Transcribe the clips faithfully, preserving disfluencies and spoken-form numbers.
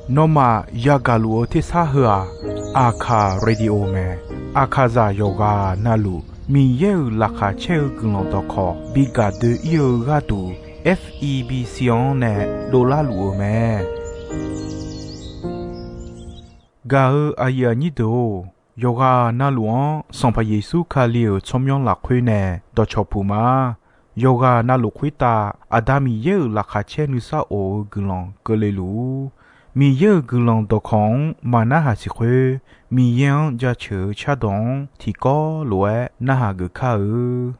Nawmaf yagaq luf-eu tersar heu-aq, Aqkaq radio mae. Aqkaqzaq yawqghaq navluf Miqyaer-euq laqkhaq caer-eu guiqlanq dawqkawq bi gaq doe-ir-eu gharduq, F E B C-anr nae dovlar luf-eu mae. Gaq-eu aqyuif aqnyir deuq-or, yawqghaq navluf-anr Sanqpaq Yeqsur Kali-euq tsawrmyanr lafkhoer nae dawqcawq puq ma. Yawqghaq navluf khoertav Aqda Miqyaer-euq laqkhaq caer nuisar of-eu guiqlanq keuvle luf-ur. Miqyaer-euq guiqlanq dawqkawq-anr maq narhaq siq khoer, Miqyaer-anr jaceuq-eu cardawq-anr tiqkawv lof-aer narhaq geuf kar-eu.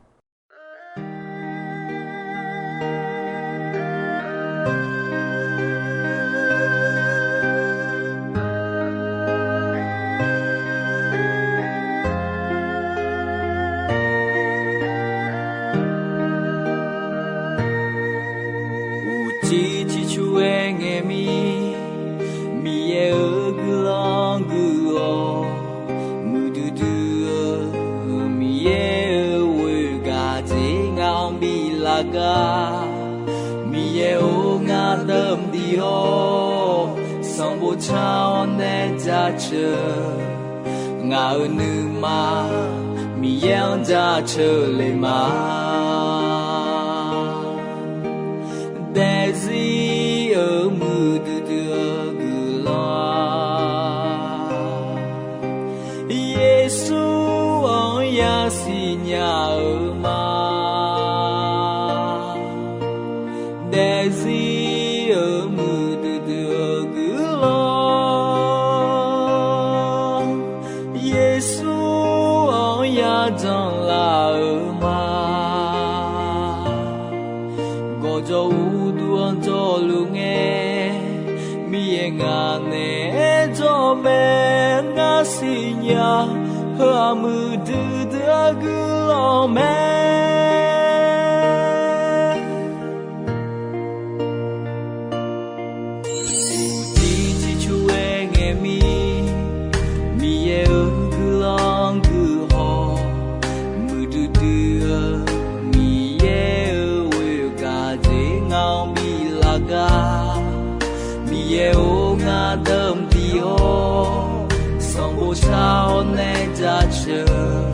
Uqcif ciqcur-aer ngae mir, Miqyaer-euq guiqlanq guiq-awq. Muiqdui dui-eu Miqyaer-euq ghoegaq dzer ngaq-anr bi laf gar. Miqyaer-or, ngar dawqmaeq dui-awr, sanqbof car-awr nae jaceuq. Ngaq-euq nuima Miqyaer-anr jaceuq le ma. Daefzir-euq muiqdui dui-eu guiqlanq, Yeqsur-anr yasiq nya-eu ma. Daefzir-euq muiqdui dui-eu guiqlanq, Yeqsur-anr yajanq laf-eu ma. Gawqjawq uqduq-anr jawrluf ngae, Miqyaer ngaq naeq-aer jawr mae. Ngar siqnya, heu-aq muiqdui dui-eu guiqlanq mae. Uqcif ciqcur-aer ngae mir, Miqyaer-euq guiqlanq guiq haw. Muiqdui dui-eu Miqyaer-euq ghoegaq dzer ngaq-anr bi laf gar. Miqyaer-or, ngar dawqmaeq dui-awr, sanqbof car-awr nae jaceuq.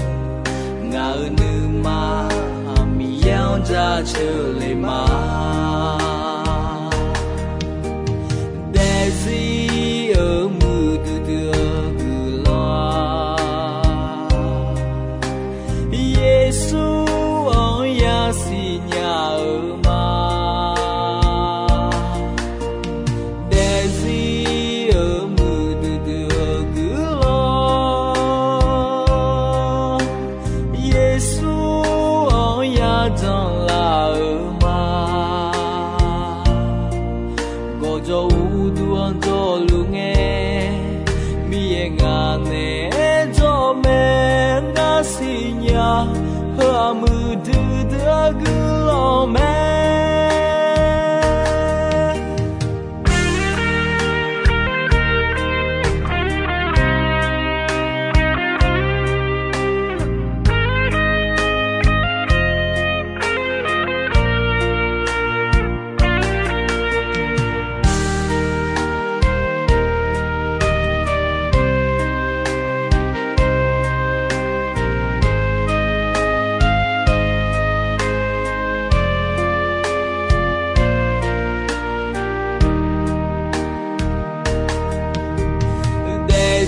Ngaq-euq nuima Miqyaer-anr jaceuq le ma. Daefzir-euq muiqdui dui-eu guiqlanq, Yeqsur-anr yasiq nya-eu ma. Daefzir-euq muiqdui dui-eu guiqlanq, Yeqsur-anr yajanq laf-eu ma. Gawqjawq uqduq-anr jawrluf ngae, Miqyaer ngaq naeq-aer jawr mae. Ngar siqnya, heu-aq muiqdui dui-eu guiqlanq mae.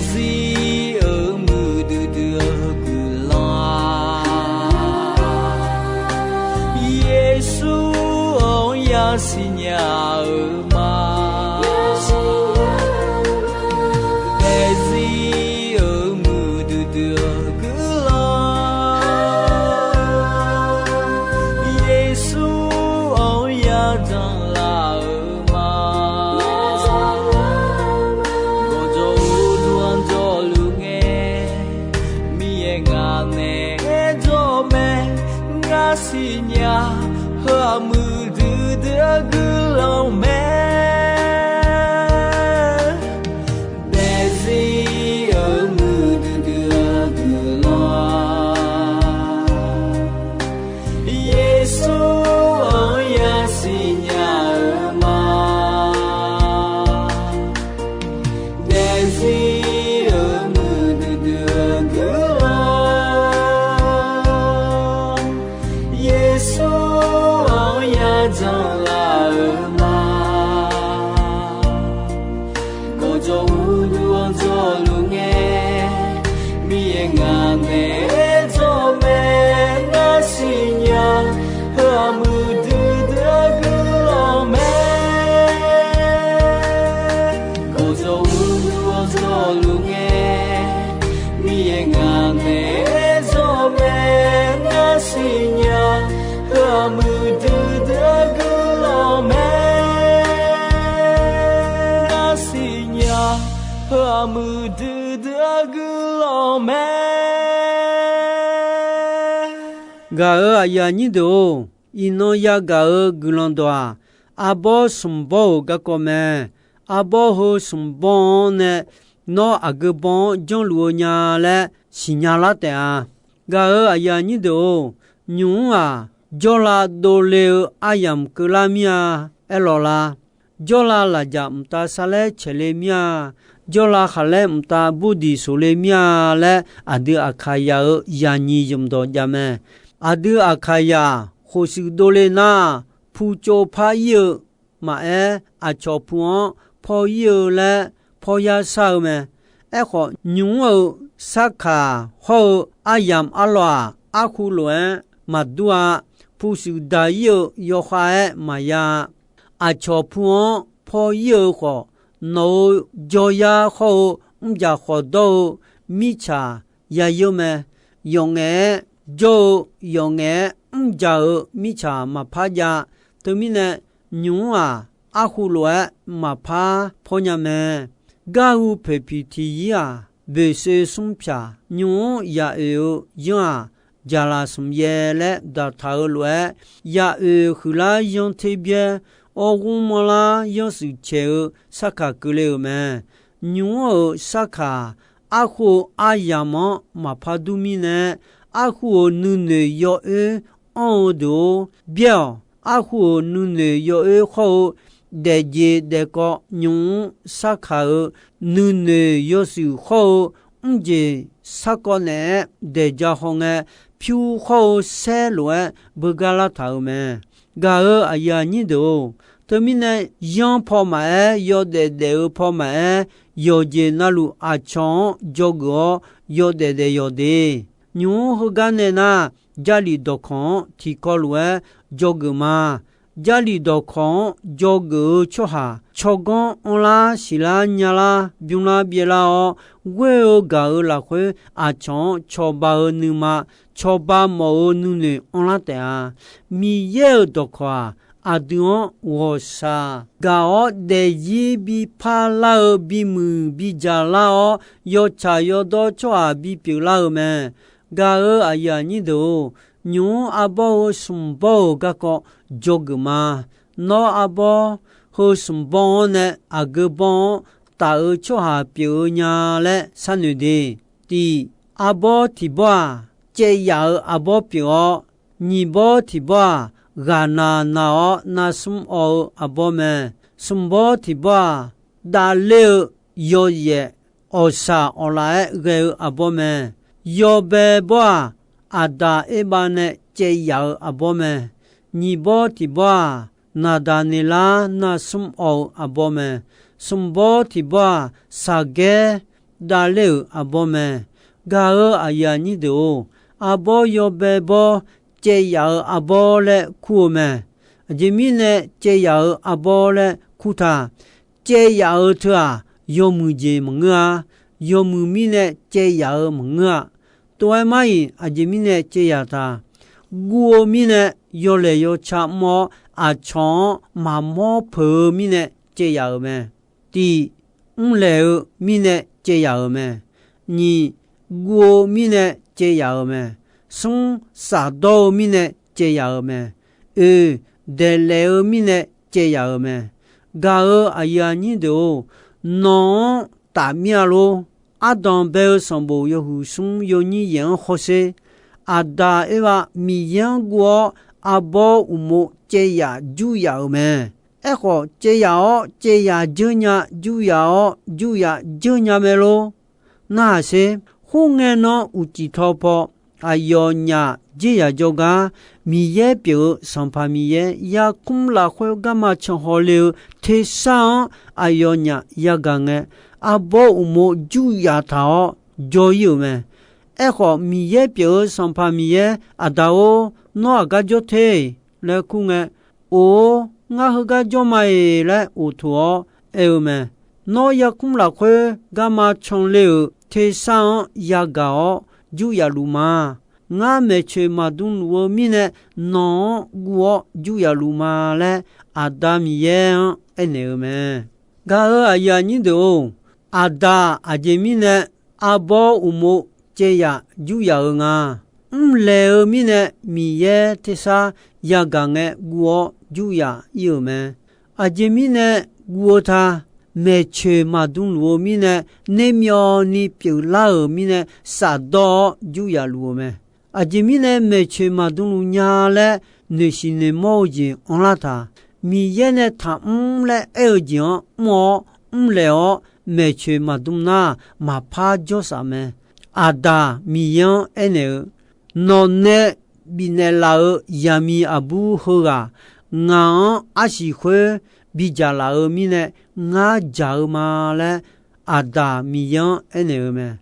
Daefzir-euq muiqdui dui-eu guiqlanq, Yeqsur-anr yasiq nya-eu ma. Daefzir-euq muiqdui dui-eu guiqlanq, Yeqsur-anr yajanq laf-eu ma. Gawqjawq uqduq-anr jawrluf ngae, Miqyaer ngaq naeq-aer jawr mae. Ngar siqnya, heu-aq muiqdui dui-eu guiqlanq mae. Daefzir-euq muiqdui dui-eu guiqlanq, Yeqsur-anr yasiq nya muiqdui dui-eu guiqlanq mae. Gaq-euq aqyuif aqnyir deuq-or, iqnan yagaq-euq guiqlanq dawq-aq, arbawr smq bawr-euq garkawv mae. Arbawr heu smq bawr-anr nae nawr aqgeu bawr-anr janrluf-eu nya laer siqnya lar taef-a. Gaq-euq aqyuif aqnyir deuq-or, nymq-mr-aq, jawrlav dovle-eu aryamq keuvlar mir-a. Aerlawq la. Jawrlav lafjaq mqtav sarlaer caeqle mir-a. Jawrlav khaqlaer mqtav burdiq soqle mir-a laer, aqdui Aqkaqyaq-euq yaqnyiq zmq dawq jav mae. Aqdui Aqkaqyaq khof shuif dovle nar, putsov par ir-eu maqaer, aqcawq pu-anr paw ir-eu laer paw yar shar-eu mae. Aerkhawf, nymq-mr-euq sarkaq hawr-eu aryamq arlawq-aq, arkhu lof-aer maqdur-a. Pu shuif daq ir-eu yawkhav-aer maqya-a. Aqcawq pu-anr paw ir-eu khawf, nawq-euq jawryar hawr-eu mrjaq khawf dawr-eu mirtsaq ya yeur mae. Yawf ngaef-aer jawr-eu, yawf ngaef-aer mrjaq-euq mirtsaq maqpar jav. Teumirnae, nymq-mr-aq, arkhu lof-aer maqpar pawnya mae. Gar hu poeqpiq tiqyir-aq, boeqsoe smr pyaq. Nymq-mr yaq oeq-eu yanr-aq, jaqlaq smq yaer laer daqtaq-eu lof-aer, yaq oeq huiqlar yanr ter byaer, awr ghmr manrlar yanr shuif caeq-eu sarkaq keuvle-euq mae. Nymq-mr-euq sarkaq, arkhu-eu aryamq-anr maqpar dur mirnae, arkhu-euq nuinoeq yawoer anr-eu deuq-or, byaer-awq. Arkhu-euq nuinoeq yawoer khawr-eu daefjeq daefkawv, nymq-mr sarkaq-euq nuinoeq yawshuif khawr-eu mrjeq sarkawv naeq-aer daeq ja haw ngae, pyur khawr-eu saer lof-aer beugar lar taq-euq mae. Gaq-euq aqyuif aqnyir deuq-or, teumirnae yanr paw maqaer, yawdaef daef-eu paw maqaer, yawqjeq navluf aqcawq-anr dzawgeuf-awr yawdaef daef yawq de. Nymq-mr heugar nae nar, Jarlif dawqkawq-anr tiqkawv lof-aer dzawgeuf ma. Jarlif dawqkawq-anr dzawgeuf-eu tsawrhaq, tsawrganr anrlar siqlar nyalar bymrlar byaevlar-awr, ghoer-eu gaq-euq lafkhoer aqcawq-anr cawba-eu nuima, cawba mawf-eu nuinoeq anrlar taef-a. Miqyaer-euq dawqkawq-aq, aqdui-anr ghawqshaq gaq-awr daefzir bi parlar-eu, bimuiq bidzaq lar-awr, yawtsaq yawdawr tsawrhaq bipyeuf lar-eu mae. Gaq-euq aqyuif aqnyir deuq-or, nymq-mr arbawr heu smq bawr-euq garkawv dzawgeuf ma. Nawr arbawr heu smq bawr-anr nae aqgeu bawr-anr taf-eu tsawrhaq pyeuf-eu nya laer sharnoeq de. Tiq, arbawr tiq bawr-aq, caev yaf-euq arbawr pyeuf-awr, nyiq bawr tiq bawr-aq, ghaqnaq naq-awr narsmr awv-eu arbawr mae. Smq bawr tiq bawr-aq, davler-eu yawyaef awqshaq awqlaf-aer ghae-eu arbawr mae. Yawbae bawr-aq, Aqdaq Erbav nae caev yaf-eu arbawr mae. Nyiq bawr tiq bawr-aq, Naqdaqneqlar narsmr awv-eu arbawr mae. Smq bawr tiq bawr-aq, Saqgaer davler-euq arbawr mae. Gaq-euq aqyuif aqnyir deuq-or, arbawr yawbae bawr caev yaf-eu arbawr laer kur-eu mae. Aqjeq mirnae caev yaf-euq arbawr laer kur ta. Caev yaf-eu teu-aq, yawmuiq jeq maqngeur-a. Yawmuiq mirnae caev yaf-eu maqngeur-a. Tov-aer mar-iq aqjeq mirnae caev yaf ta. Guv-eu mirnae yawlaeq yawca mr-awr, aqcawq-anr maqmawr peuq-eu mirnae caev yaf-euq mae. Tiq, mrlaeq-eu mirnae caev yaf-euq mae. Nyiq, guv-eu mirnae caev yaf-euq mae. Smr, shafdawr-eu mirnae caev yaf-euq mae. Oe, daeqlaef-eu mirnae caev yaf-euq mae. Gaq-euq aqyuif aqnyir deuq-or, nawq-anr taf mir-a lor. Ardanq bae-eu sanqbof yawhuiq smr yawnyir yaeq-anr hawsher. Aqdaq Erbav Miqyaer-anr guv-awr, arbawr uqmov caev yaf jur yaf-euq mae. Aerkhawf, caev yaf-awr caev yaf dzeur nya, jur yaf-awr jur yaf dzeur nya mae lor. Narhaq sher. Khoerngae nan uqcif taw paw, aqyawfnyaf dzer yaf jawrgar, Miqyaer pyeuf-eu Sanqpaq Miqyaer yarkmr lafkhoer garma can haw le-eu tersar-anr aqyawfnyaf yagaq ngae, arbawr uqmov jur yaf taq-awr jawr ir-euq mae. Aerkhawf, Miqyaer pyeuf-eu Sanqpaq Miqyaer, Aqda-or, nawr aqgar jawr te laer kur ngae, Or-or, ngar heugar jawr ma-iq laer oqtoq-awr aer-eu mae. Nawr yarkmr lafkhoer garma can le-euq tersar-anr yagaq-awr jur yaf luf ma. Ngar maeqtsoeq maqdm luf-eu mirnae nawq-anr guv-awr jur yaf luf ma laer, Aqda Miqyaer-anr aernaeq-eu mae. Gaq-euq aqyuif aqnyir deuq-or, Aqdaq aqjeq mirnae arbawr uqmov caev yaf jur yaf-eu nga. Mrlaeq-eu mirnae Miqyaer tersar yagaq ngae guv-awr jur yaf ir-euq mae. Aqjeq mirnae guv-eu ta, maeqtsoeq maqdm luf-eu mirnae, nermyawvni pyeuflar-euq mirnae, shafdawr-awr jur yaf luf-eu mae. Aqjeq mirnae maeqtsoeq maqdm luf nya laer noeqsiq noeqmawr-eu jeq anrlar taq. Miqyaer nae taqmr laer aer-eu jeq-anr mr-awr, mrlaeq-awr, maeqtsoeq maqdm nar, maqpar jawrsaf mae. Aqdaq Miqyaer-anr aernaeq-eu, Nawq nae bifnaeq laf-euq zaqmiq aqbur heughaq ngaq-anr arsiq khoer bidzaq laf-eu mirnae, ngar dzaq-eu ma laer, Aqdaq Miqyaer-anr aernaeq-eu mae.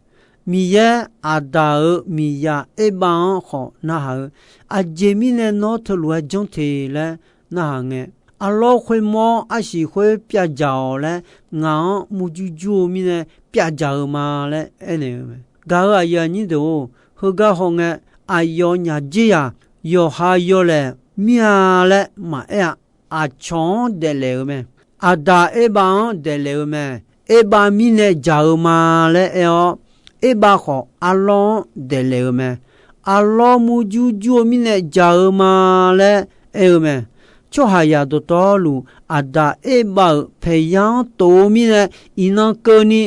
Miqyaer Aqdaq-euq miqzaq Erbav-anr khawf narhaq-eu, Aqjeq mirnae nawr teulof-aer janr te laer narhaq ngae, arlawr khoermawr arsiq khoer pyavdzaq-awq laer ngaq-anr murjur jur-eu mirnae pyavdzaq-eu ma laer aernaeq-eu mae. Gaq-euq aqyuif aqnyir deuq-or, heugar hawngae, aqyawfnyaf dzerzaq yawqha yawlaeq mir-a laer maqaer-a. Aqcawq-anr daeflaeq-eu mae. Aqdaq Erbav-anr daeflaeq-eu mae. Erbav mirnae dzaq-eu ma laer aer-awr, Erbav khawf arlawr-anr daeflaeq-eu mae. Arlawr murjur jur-eu mirnae dzaq-eu ma laer aer-eu mae. Tsawrhaqzaq dawqtawvluf, Aqdaq Erbav-euq paeqya-anr tof-eu mirnae, iqnan keuvni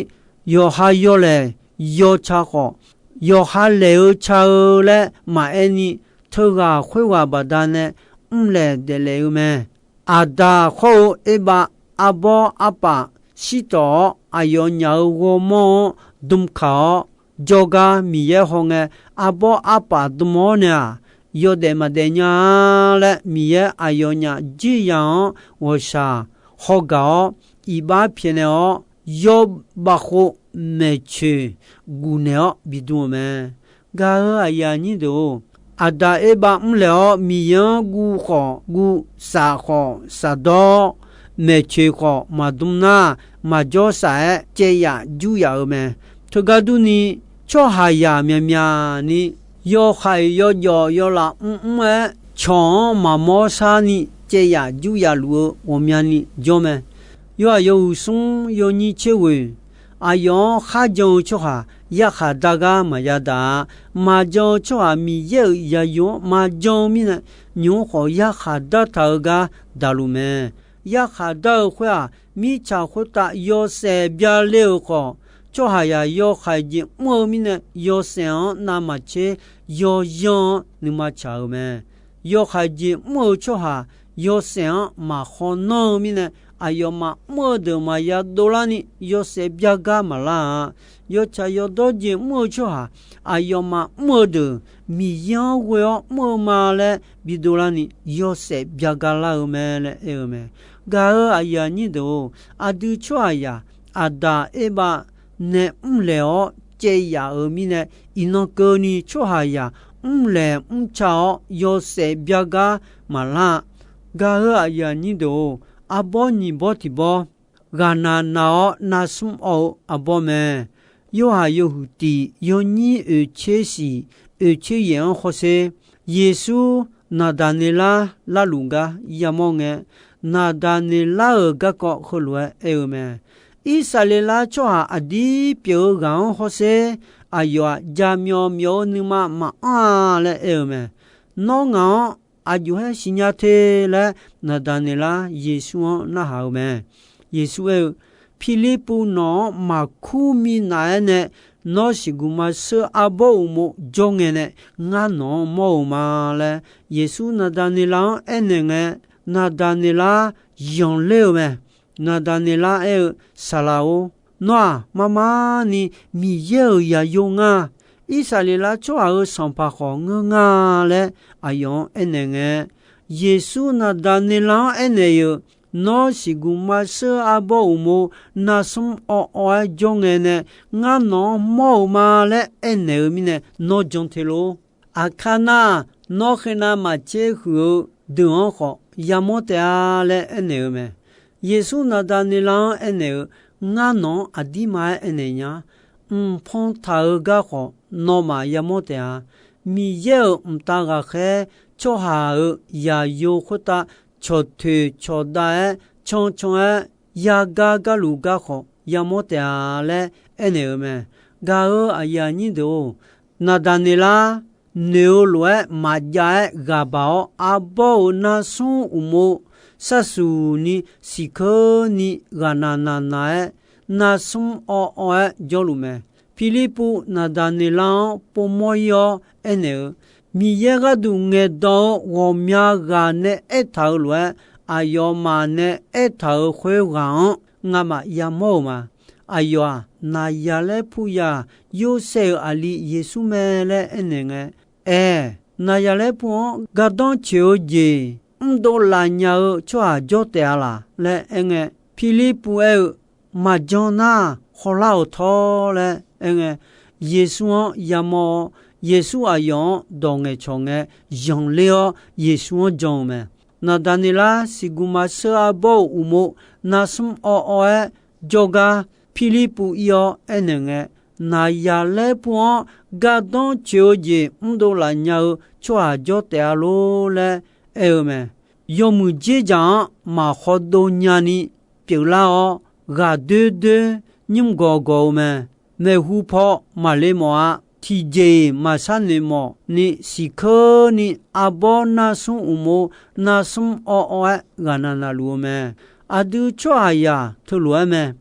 yawqha yawlaeq yawca khawf, yawqha laeq-eu ca-eu laer maqaer ni, teughaq khoerghaq baqdanae mrlaeq daeflaeq-eu mae. Aqdaq khawr-eu Erbav arbawr arpaf shirtawf-awr, aqyawfnyaf-euq ghawrmawr-anr dmkaq-awr, jawrgar Miqyaer hawngae, arbawr arpaf dm-awr nae-aq, yawdaef maqdaef nya-a laer, Miqyaer aqyawfnyaf dzerzaq-anr ghawqshaq hawgaq-awr, iqbax pyaeqnaeq-awr, yawbav khov maeqtsoeq gufnaeq-awr bidm-euq mae. Gaq-euq aqyuif aqnyir deuq-or, Aqdaq Erbav mrlaeq-awr Miqyaer-anr guv khawf guv, shaf khawf shafdawr, maeqtsoeq khawf maqdm nar, maqjawr saf-aer caev yaf jur yaf-eu mae. Teugar durni, tsawrhaqzaq myaqmyaq ni yawhaiq yawjawf yawlaf mrmr-aer cawq-anr maqmawr sharni caev yaf jur yaf luf-eu ghawqmyani jawr mae. Yawhaiq yawhuiq smr yawnyir tser ghoeq, aqyawf-anr kharjan-eu tsawrhaq yarkhaq dar gar maqya daq-a. Maqjan-eu tsawrhaq Miqyaer-euq zaqyo-anr maqjan-eu mirnae, nymq-mr khawf yarkhaq dartaq-eu gar daqluf mae. Yarkhaq dar-eu khoer-aq, mirtsaq khoertav yawshaef bya le-euq khawf, tsawrhaqzaq yawhaiq jeq mr-eu mirnae, yawshaef-anr navmaqtser yawzanr-anr nuima tsaq-euq mae. Yawhaiq jeq mr-eu tsawrhaq yawshaef-anr maqkhaw nanr-eu mirnae, aqyawfmaf mr-eu deuq maqya dovlarni yawshaef byagar maqlar-a. Yawtsaq yawdawr jeq mr-eu tsawrhaq aqyawfmaf mr-eu deuq Miqyaer-anr ghoe-awr mr-eu ma laer bidovlarni yawshaef byagar lar-eu mae laer aer-eu mae. Gaq-euq aqyuif aqnyir deuq-or, aqdui tsawrhaqzaq Aqdaq Erbav nae mrlaeq-awr caev yaf-euq mirnae, iqnan keuvni tsawrhaqzaq mrlaeq mrca-awr yawshaef byagar maqlar-a. Gaq-euq aqyuif aqnyir deuq-or, arbawr nyiq bawr tiq bawr, ghaqnaq naq-awr narsmr awv-eu arbawr mae. Yorhaq yawhuiq tiq yawnyir oeq tser shiq oeq tser yaeq-anr hawsher, Yeqsur Naqdaqneqlar larluf gar yamawr ngae, Naqdaqneqlar-euq garkawv heulof-aer aer-eu mae. Irsaqleqlav tsawrhaq aqdir pyeuf-eu ghaq-anr hawsher, aqyawf-aq jaqmyawf myawf-eu nuima maqanr-a laer aer-eu mae. Nawr ngaq-anr aqjox-aer siqnya te laer, Naqdaqneqlar Yeqsur-anr narhaq-eu mae. Yeqsur aer-eu, Pirlirpuv nawq-anr maqkur minav-aer nae, nawr siqguq maqsheur arbawr uqmov jawr ngae nae, ngar nawq-anr mawr-eu ma laer, Yeqsur Naqdaqneqlav-anr aernaeq ngae, Naqdaqneqlar yanqler-eu mae. Naqdaqneqlar aer-eu, Saqlaq-or, nawr-aq marmar ni Miqyaer-euq zaqyo ngar. Irsaqleqlav tsawrhaq-euq sanqpaq khawf ngeur nga laer aqyawf-anr aernaeq ngae, Yeqsur Naqdaqneqlav-anr aernaeq-euq, Nawr siqguq maqsheur arbawr uqmov narsmr awv awv-aer jawr ngae nae, ngar nawq-anr mawr-eu ma laer aernaeq-eu mirnae, nawr jan te lor. Aqkar nar, nawr khenav maqtser huiq-eu deuq-anr khawf yamawr taef-a laer aernaeq-eu mae. Yeqsur Naqdaqneqlav-anr aernaeq-eu, Ngar nawq-anr aqdirma-aer aernaeq nya. Mqpan taq-eu garkhawf nawmaf yamawr taef-a. Miqyaer-euq mqtav ghaqkhaer tsawrhaq-euq zaqyo khoertav cawqtoeq cawqdav-aer cancan-aer yagar garluf garkhawf yamawr taef-a laer aernaeq-euq mae. Gaq-euq aqyuif aqnyir deuq-or, Naqdaqneqlar noeq-eu lof-aer maqjav-aer ghaq baq-awr, arbawr-euq narsmr uqmov sharsuq ni siqkeurni ghaqnaq naqnaq-aer, narsmr awv awv-aer jawrluf mae. Pirlirpuv Naqdaqneqlar-anr povmawr-ir-awr aernaeq-eu, Miqyaer gharduq ngaeqdan-eu ghawqmya ghaq nae aertaq-euq lof-aer, aqyawfmaf nae aertaq-euq khoerghaq-anr ngamaf yamawr-euq ma. Aqyawf-aq, Naqzaqlaer puyaq Yorsaev-euq aqli Yeqsur mae laer aernaeq ngae, Aer, Naqzaqlaer pu-anr gardanr tsoeq-eu jeq mrdov laf nya-eu tsawrhaq jawr taef-a laq laer aerngae, Pirlirpuv aer-eu, Maqjan nar, hawlar-awq tawr laer aerngae, Yeqsur-anr yamawr-awr, Yeqsur aqyawf-anr dawq ngaeqcawq ngae, zanqler-awr Yeqsur-anr jan-eu mae. Naqdaqneqlar siqguqmaqsheur arbawr-euq uqmov narsmr awv awv-aer jawrgar Pirlirpuv ir-awr aernaeq ngae, Naqzaqlaer pu-anr gardanr tsoeq-eu jeq mrdov laf nya-eu tsawrhaq jawr taef-a lor laer aer-eu mae. Yawmuiq dzerdzaq-anr maq khawdov nyani pyeuflar-awr, ghaq doer doer nymr gawq gawq-eu mae. Maeqhu paw maqle mawf-a. Tiqjeq-iq maqshar noeq mawf ni siqkeurni arbawr narsmr uqmov narsmr awv awv-aer ghaqnaq naqluf-eu mae. Aqdui tsawrhaqzaq teulof-aer mae.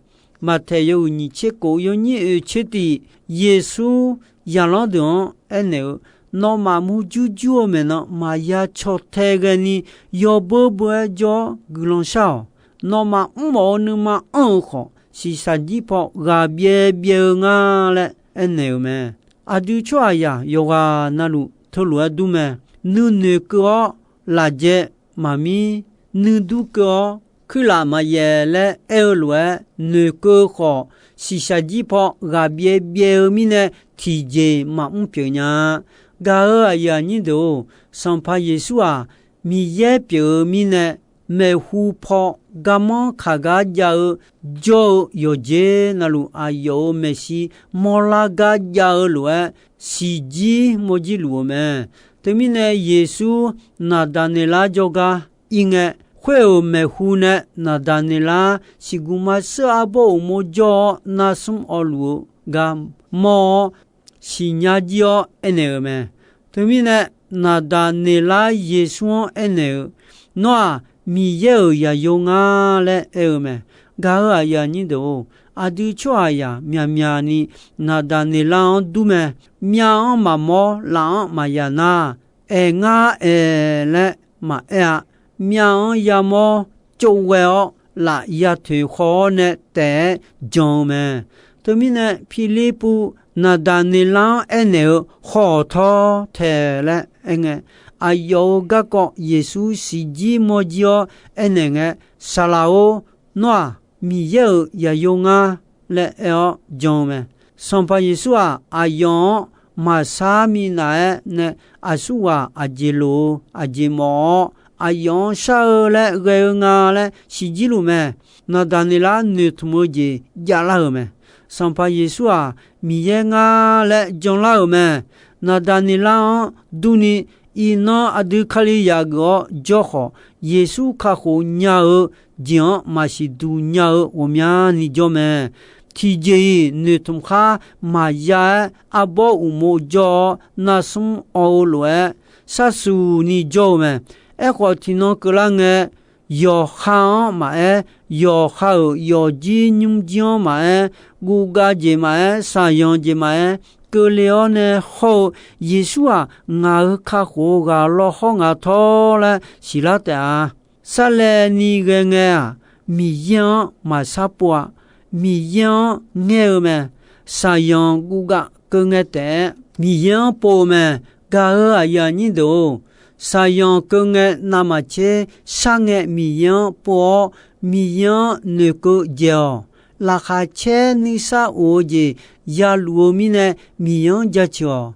Maqtaeq yawhuiq nyiq tser kof yawnyir oeq tser tiq, Yeqsur zaqlanr deuq-anr aernaeq-eu, Nawmaf murjur jur-eu maeqnan maqya caw tae ghaeni yawbeur beur-aer jawr-awr guiqlanq shar-awq. Nawmaf mrmawf-eu nuima anr-eu khawf, shiqshaq jir paw ghaq byaev byaev-eu nga laer aernaeq-euq mae. Aqdui tsawrhaqzaq yawqghaq navluf teulof-aer dur mae. Nuinoeq keuv-awr lafjae maqmir, nuidur keuv-awr kuirlaf maqyaef laer aer-eu lof-aer, noeqkeuv khawf, shiqshaq jir paw ghaq byaev byaev-eu mirnae tiqjeq maqmr pyeuf nya-a. Gaq-euq aqyuif aqnyir deuq-or, Sanqpaq Yeqsur-aq, Miqyaer pyeuf-eu mirnae, maeqhu paw garmanr kaq gar jav-eu jawr-eu yawqjeq navluf aqyawf-euq maeqshi mawrlar gar jav-eu lof-aer, siqjir mawrjir luf-eu mae. Teumirnae Yeqsur Naqdaqneqlar jawrgar ir ngae, khoer-euq maeqhu nae Naqdaqneqlar siqguqmaqsheur arbawr uqmov jawr-awr narsmr awvluf-eu gar mawr-awr, siqnya jir-awr aernaeq-euq mae. Teumirnae Naqdaqneqlar Yeqsur-anr aernaeq-eu, Nawr-aq, Miqyaer-euq zaqyo ngar laer aer-eu mae. Gaq-euq aqyuif aqnyir deuq-or, aqdui tsawrhaqzaq myaqmyaq ni Naqdaqneqlar-anr dur mae. Myav-anr maqmawr, laf-anr maqyaf nar, Aer ngar aer laer maqaer-a. Myav-anr yamawr, tsovghae-awr laf ya toeq khaw-awr nae taef-aer jan-eu mae. Teumirnae Pirlirpuv Naqdaqneqlar-anr aernaeq-eu, Haw-awq tawr tae laer aerngae, aqyawf-euq garkawv Yeqsur siqjir mawrjir-awr aernaeq ngae, Saqlaq-or, nawr-aq, Miqyaer-euq zaqyo ngar laer aer-awr jan-eu mae. Sanqpaq Yeqsur-aq, aqyawf-anr maqshar minav-aer nae aqsurghaq aqjeq loq-eu aqjeq mawf-awr, aqyawf-anr shar-eu laer ghae-eu nga laer siqjir luf mae. Naqdaqneqlar noeqtmq-eu jeq javlar-euq mae. Sanqpaq Yeqsur-aq, Miqyaer ngar laer janlar-euq mae. Naqdaqneqlar-anr durni, iqnan aqdui Kalizaq geuf-awr jawr khawf, Yeqsur kakhof nya-eu jeq-anr maqsiq duq nya-eu ghawqmyani jawr mae. Tiqjeq-iq noeqtmq khar maqya-aer, arbawr uqmov jawr-awr narsmr awv-eu lof-aer, sharsuq ni jawr-eu mae. Aerkhawf, tiqnan keuvlar ngae, yawqha-anr maqaer, yawqha-euq yawqjir nymrjir-anr maqaer, guvgav jeq maqaer, shaqzanq jeq maqaer, keuvle-awr nae hawr-eu, Yeqsur-aq, ngaq-euq kakhof-eu ghaq lawr hawr nga tawr laer siqlar taef-a. Sarlaevni ghae ngae-aq, Miqyaer-anr maqshar pov-a. Miqyaer-anr ngaer-eu mae. Shaqzanq guvgav keuv ngae taef-aer Miqyaer-anr pov-eu mae. Gaq-euq aqyuif aqnyir deuq-or, shaqzanq keuv ngae navmaqtser shar ngae Miqyaer-anr pov-awr, Miqyaer-anr noeqkeuv dzaeq-awq. Laqkhaq caer nuisar of-eu jeq yaluf-eu mirnae Miqyaer-anr jaceuq-awq.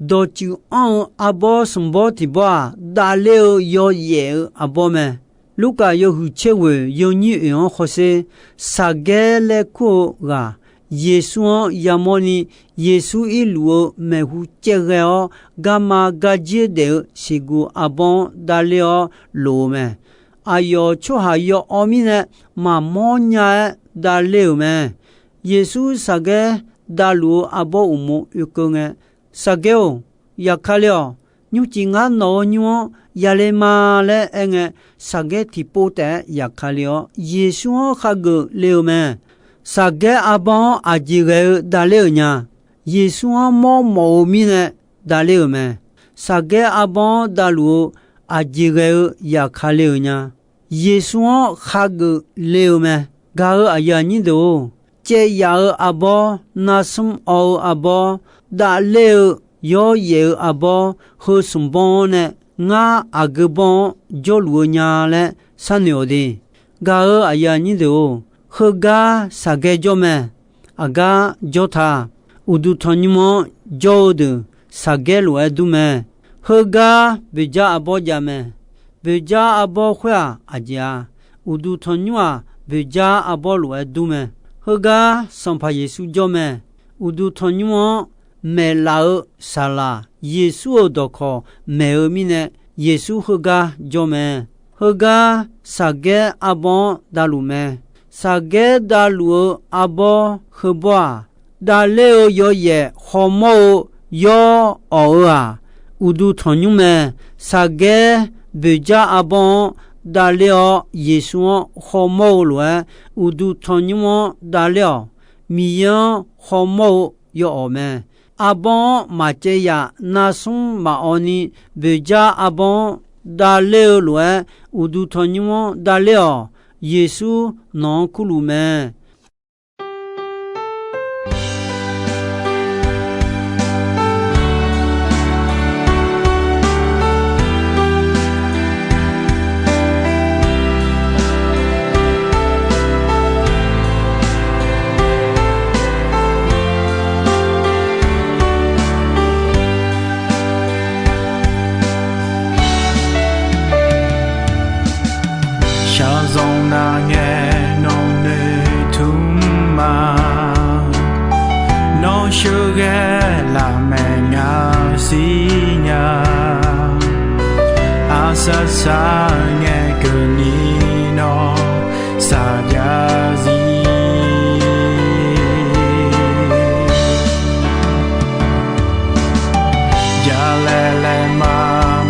Dawqtsuif anr-eu arbawr sanqbawr tiqbawr-aq, davler-eu yawyaef-eu arbawr mae. Lurkaf yawhuiq tser ghoeq yawnyir oeq-anr hawsher, Saqgaer laer kur-eu ghaq, Yeqsur-anr yamawrni, Yeqsur irluf-eu maeqhu caevghae-awr, garma garjir daef-eu siqguq arbawr-anr davler-awr lof-eu mae. Aqyawf tsawrhaq yawawr mirnae, maqmawr nya-aer davler-euq mae. Yeqsur Saqgaer davluf-eu arbawr uqmov oekeuv ngae, Saqgaer-or, yaqkale-awq. Nymrcif ngar nawq-euq nymr-anr yale ma laer aer ngae, Saqgaer tiqpov taef-aer yaqkale-awr, Yeqsur-anr khageuf le-euq mae. Saqgaer arbawr-anr aqjeq ghae-eu davler-euq nya. Yeqsur-anr mawrmawf-eu mirnae davler-euq mae. Saqgaer arbawr-anr davluf-eu aqjeq ghae-eu yaqkale-euq nya. Yeqsur-anr khageuf le-eu mae. Gaq-euq aqyuif aqnyir deuq-or, caev yaf-eu arbawr, narsmr awv-eu arbawr, davler-eu yawyaef-eu arbawr, heu smq bawr-anr nae ngar aqgeu bawr-anr jawrluf-eu nya laer sharnoeq-awq de. Gaq-euq aqyuif aqnyir deuq-or, heugar Saqgaer jawr mae. Aqgar jawr ta. Uqduq tanqnymr-anr jawr-eu deuq Saqgaer lof-aer dur mae. Heugar boeqjar arbawr jav mae. Boeqjar arbawr khoer-aq aqjeq-a, uqduq tanqnymr-aq boeqjar arbawr lof-aer dur mae. Heugar Sanqpaq Yeqsur jawr mae. Uqduq tanqnymr-anr maeqlaf-eu saqlaq Yeqsur-euq dawqkawq maeq-eu mirnae, Yeqsur heugar jawr mae. Heugar Saqgaer arbawr-anr davluf mae. Saqgaer davluf-eu arbawr heubawr-aq, davler-eu yawyaef khawmawr-eu yawr awq-eu-aq, uqduq tanqnymr mae. Saqgaer boeqjar arbawr-anr davler-awr, Yeqsur-anr khawmawr-eu lof-aer, uqduq tanqnymr-anr davler-awq. Miqyaer-anr khawmawr-eu yawawq mae. Arbawr-anr maqcaev yaf, narsmr maqawv ni, boeqjar arbawr-anr davler-eu lof-aer, uqduq tanqnymr-anr davler-awq. Yeqsur nawq-anr kurluf mae. Shaqzanq nar ngae nawq noeqtmq ma. Nawr sheuqghae lafmaeq ngaq siqnya. Aqsar sar ngae keuvni nawr saqjav zir. Jalaeq laeqma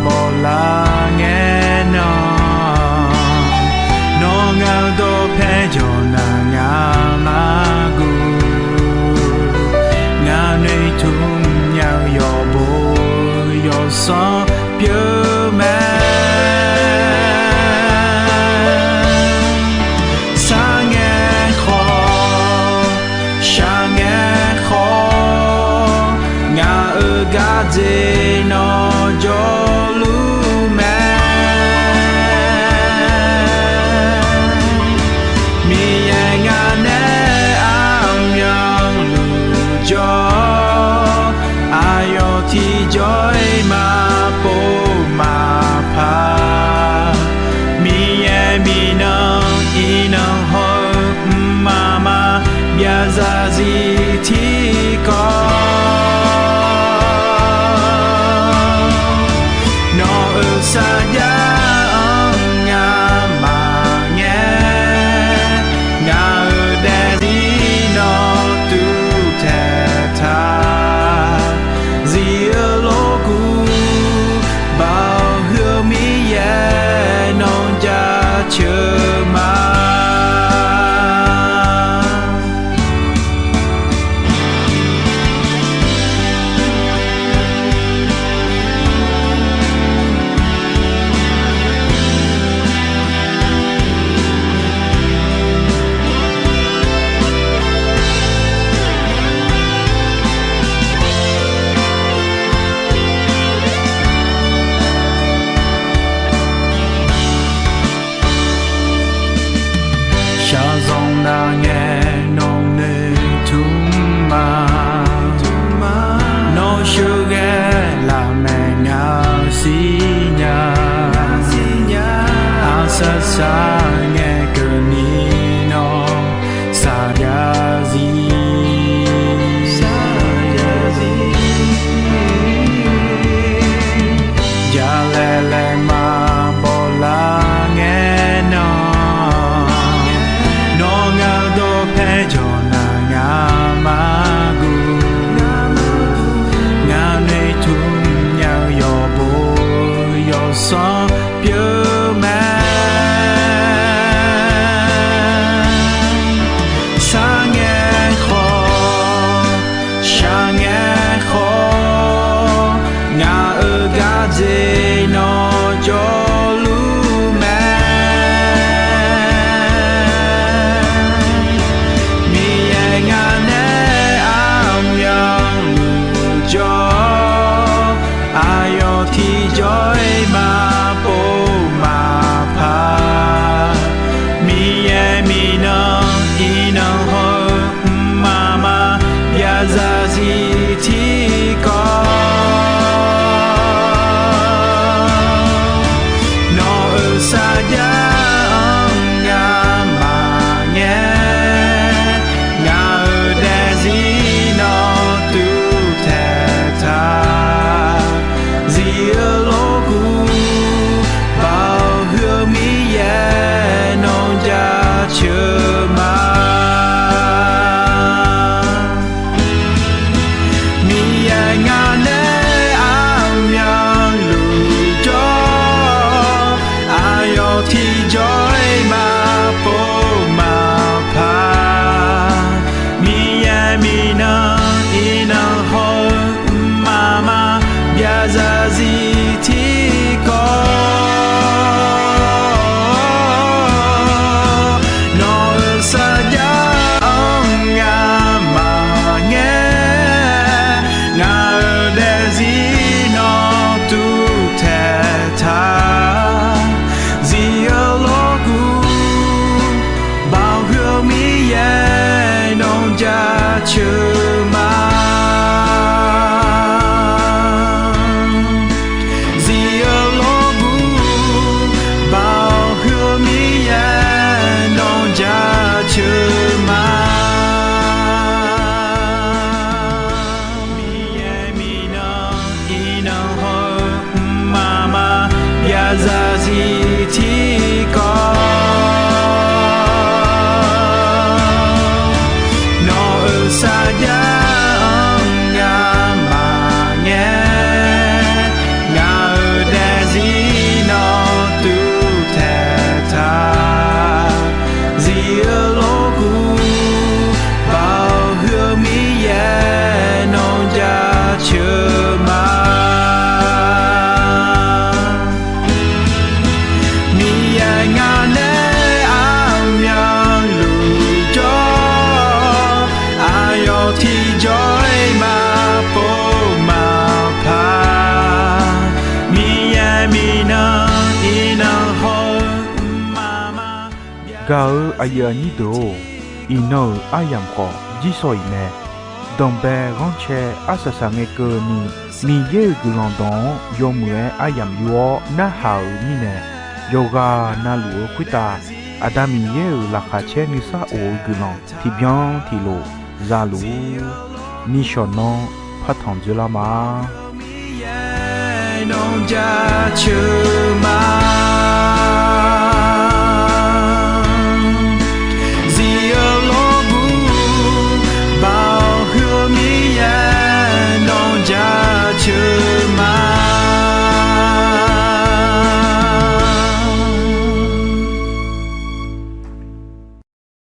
bawlar ngae nan, nawr ngaq-eu dawqpae jawq nar ngaq mar guv. Ngaq noeqtmq nya-eu yawqbo yawsanr pyeuf mae. Sar ngae khawf, shaq ngae khawf, ngaq-euq gardzer nawr jawrluf mae. Miqyaer ngaq nae aqmyanluf jawr, aqyawf tiqjawr-iq maqpov maqpar. Miqyaer minav iqnan haw-eu mqmaq maqbyav byaqzaq zir tiqkawv. Nawq-euq sarjax-anr ngamaf ngae, ngaq-euq daefzir nawr tuvtaeq taq. Zif-eu lorkuv, Baoq heu-eu Miqyaer nawq jaceuq ma. Shaqzanq nar ngae nawq noeqtmq ma. Nawr sheuqghae lafmaeq ngaq siqnya. Aqsar sar ngae keuvni nawr saqjav zir. Jalaeq laeqma bawlar ngae nan, nawr ngaq-eu dawqpae jawq nar ngaq jaceuq ma. Zif-eu lawrguv baoq huiq-eu Miqyaer nawr jaceuq ma. Miqyaer miqnan iqnan haw-eu mqmaq maqbyav zarzir tiqkawv, nawq-euq sarjax-anr ngamaf ngae, ngaq-euq daefzir nawr tuvtaeq taq. Zif-eu lawrguv baoq huiq-eu Miqyaer nawr jaceuq ma. Miqyaer ngaq nae aqmyanluf jawr, aqyawf tiqjawr-iq maqpov maqpaq. Miqyaer miqnan iqnan haw-eu mqmaq maqbyav. Gaq-eu aqyuif aqnyir deuq-or, iqnan-euq aryamq khawf jirsawq iq mae. Danqbae ghanrcae arsaq saq ngae keuvni, Miqyaer-euq guiqlanq dawq-anr yawmuiq-aer aryamq yur-awr narhaq-euq mirnae, yawqghaq navluf-eu khoertav Aqda Miqyaer-euq laqkhaq caer nuisar of-eu guiqlanq tiqbyan tiqlof zaluf-ur. Nishawq nanr partanq dzoerlar ma. Miqyaer nawr jaceuq